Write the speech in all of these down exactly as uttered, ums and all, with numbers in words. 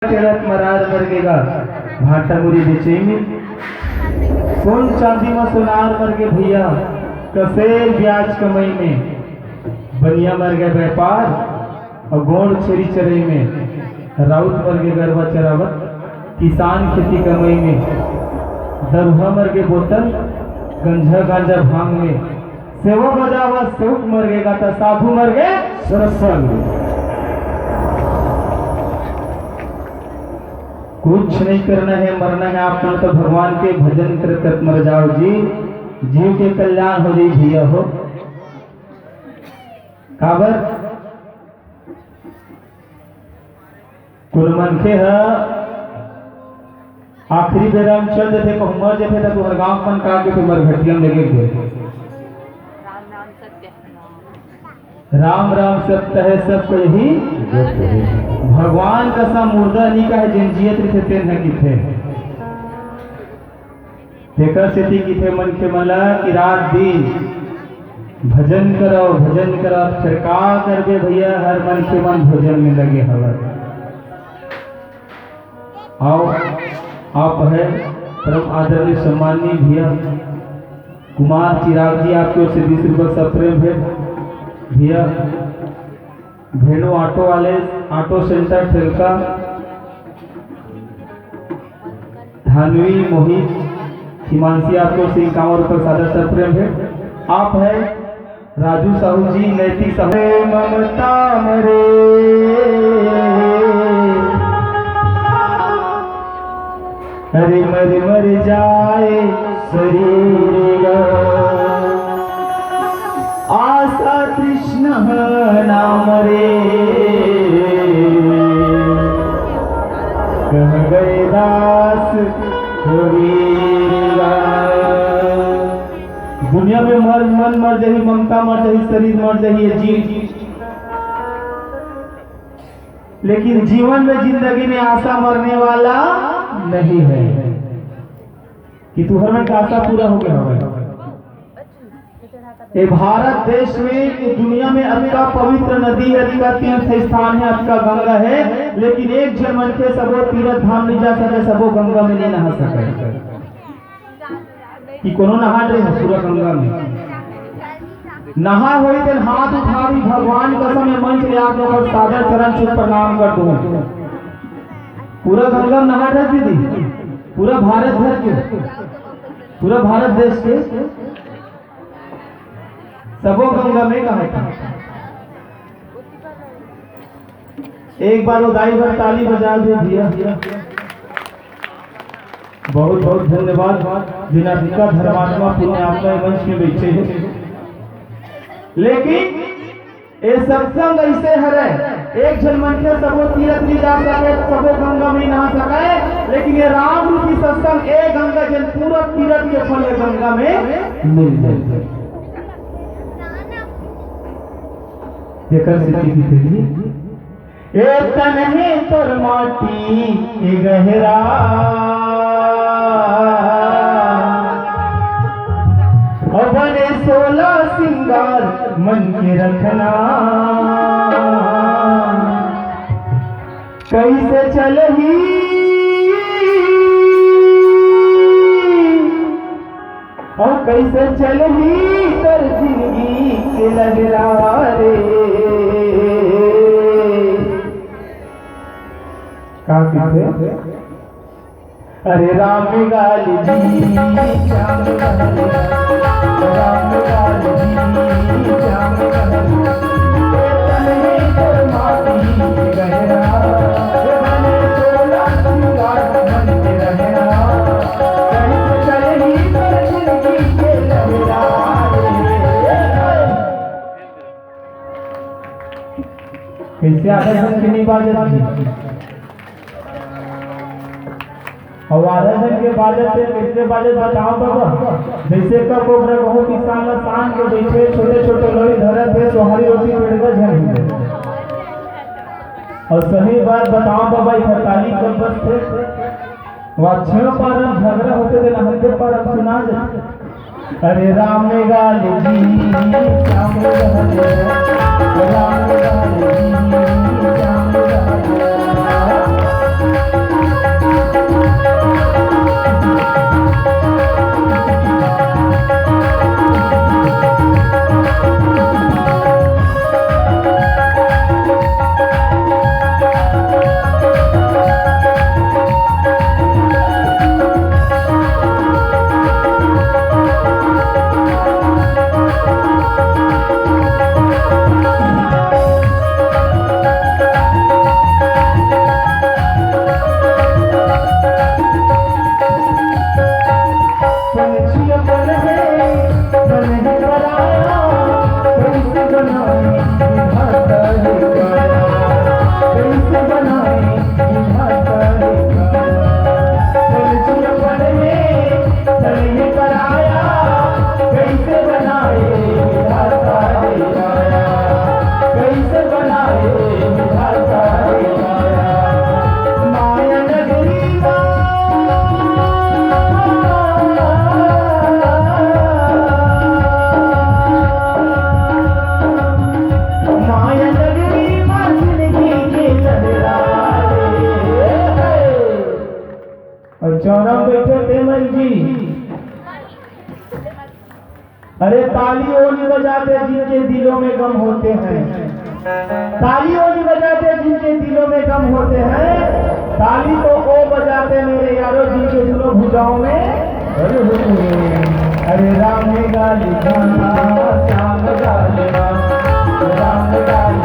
टेढ़त मरार मर गे गा, भाटा मुरी बेचई में। सोन चांदी म सोनार मर गे भैया, कसेर ब्याज कमई में। बनिया मर गे व्यापार अउ गोंड़ छेरी चरई में। राउत मर गे गरवा चरावत, किसान खेती कमई में। दरुहा मर गे बोतल, गंजा गांजा भांग में। सेवा बजावा सेवक मर गे गा, त साधु मर गे सत्संग। कुछ नहीं करना है, मरना है आप मन तो भगवान के भजन करत करत मर जाओ जी, जीव के कल्याण हो जाई भैया हो। काबर कोनो मनखे ह आखिरी बेरा म चल देथे, कहूँ मर जाथे, त तुहर गाँव मन का के तुमर घटिया म लेगे गे। राम राम सत्य है, सब कही। भगवान कसम मुर्दा नी कहे, जेन जियत रहिथे तेन ह किथे। तेकर सेती किथे मनखे मन ला कि रात दिन भजन करव, भजन करव। फेर का करबे भैया, हर मनखे मन भोजन में लगे हवय। आओ, आप है परम आदरणीय सम्माननीय भैया कुमार चिराग जी, आपके ओर से बीस रुपये का सप्रेम है भैया। भेड़ो ऑटो वाले, ऑटो सेंटर ठेलका, धानवी, मोहित, हिमांशी, आपको सिंह कांवर पर सादर सप्रेम है। आप है राजू साहू जी, नैतिक साहू। ममता मरे, अरे मर मर जाए शरीर, आशा तृष्णा ना मरे, कह गए दास कबीर। दुनिया में मर, मन मर जाही, ममता मर जाही, शरीर मर जाही, ये जीव, लेकिन जीवन में, जिंदगी में आशा मरने वाला नहीं है। कि तुहर मन के आशा पूरा हो गया हवय। ए भारत देश में, ए दुनिया में अतका पवित्र नदी है, अतका तीर्थ स्थान है, अतका गंगा है, लेकिन एक झन मनखे सबो तीर्थ धाम नहीं जा सके, सबो गंगा में नहीं नहा सके। कि कोनो नहा रहे हो पूरा गंगा में? नहा होई तेन हाथ उठा दी, भगवान कसम, ये मंच ले आके ओकर सादर चरण छू प्रणाम कर दूं। पूरा गंगा में नहा रहे दीदी, पूरा भारत भर के, पूरा भारत देश के सबो गंगा में कहा था। एक बार वो दाई भर ताली बजा दे भैया। बहुत बहुत धन्यवाद, जिन अतका धर्मात्मा पुण्यात्मा मंच में बैठे हैं। लेकिन ये सत्संग ऐसे हरे, एक झन मनखे सबो तीरथ नहीं जा सके, सबो गंगा में नहा सके, लेकिन ये राम रूपी सत्संग, ए गंगा जन पूरा तीरथ के फल ये गंगा में मिल जाए। जेकर से की थी जी, ए तन हे तोर माटी ए गहरा, अउ बने सोला सिंगार मन के रखना। कैसे चलही अउ कैसे चलही तोर जिंदगी के लहरा रे। का कहिथे? अरे राम गाल जी, श्याम गाल, राम गाल जी, श्याम गाल, ए तन हे तोर माटी गहरा, ए बने सोला सिंगार मन के रहना। कैसे आधा झन के नहीं बाजत जी? अउ आधा झन के बाजत हे, कैसे बाजत बताओ बाबा? जैसे कब ओकरा कहूँ किसान ला सान के बैठे, छोटे छोटे लोई धरत हे, सोहारी रोटी पेड़गा झन ही। अउ सही बात बताओ बाबा, इधर ताली कब बजथे? वाछेव पारम झगड़ा होथे, तेला हद्दे पारम सुना जाथे। अरे राम गाल जी, श्याम गाल, राम गाल जी, श्याम गाल। चौरा में बैठे थे मन जी। अरे, ताली वो नहीं बजाते जिनके दिलों में गम होते हैं। ताली वो नहीं बजाते जिनके दिलों में गम होते हैं। ताली तो वो बजाते मेरे यारो जिनके दोनों भुजाओं में। अरे, अरे, राम ने गाली, श्याम गाली, राम गाली, श्याम गाली।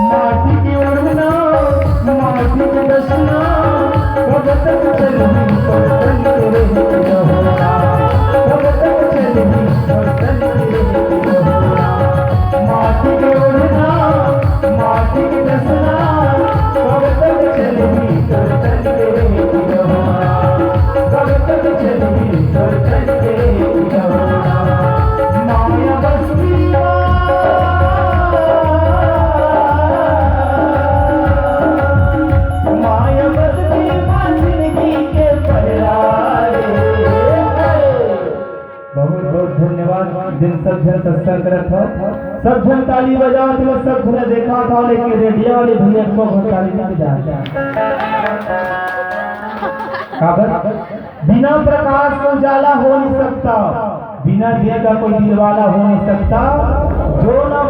माटी के ओढ़ना, माटी के डसना, कब तक चलही बर्तन के रही रहोना, कब तक चलही बर्तन के रही रहोना। माटी के ओढ़ना, माटी के डसना, कब तक चलही बर्तन के रही रहोना, कब तक चलही बर्तन के रही रहोना। माया बस की माया बस की माँ जिंदगी के पहरा रे। बहुत बहुत धन्यवाद। दिन सब झन सत्संग करत हो, सब झन ताली बजावत हो, सब झन देखत हो, लेकिन रेडियो वाले भैया को बहुत ताली नहीं बजा। काबर? बिना प्रकाश के उजाला हो नहीं सकता, बिना दिए का कोई दिलवाला हो नहीं सकता। जो ना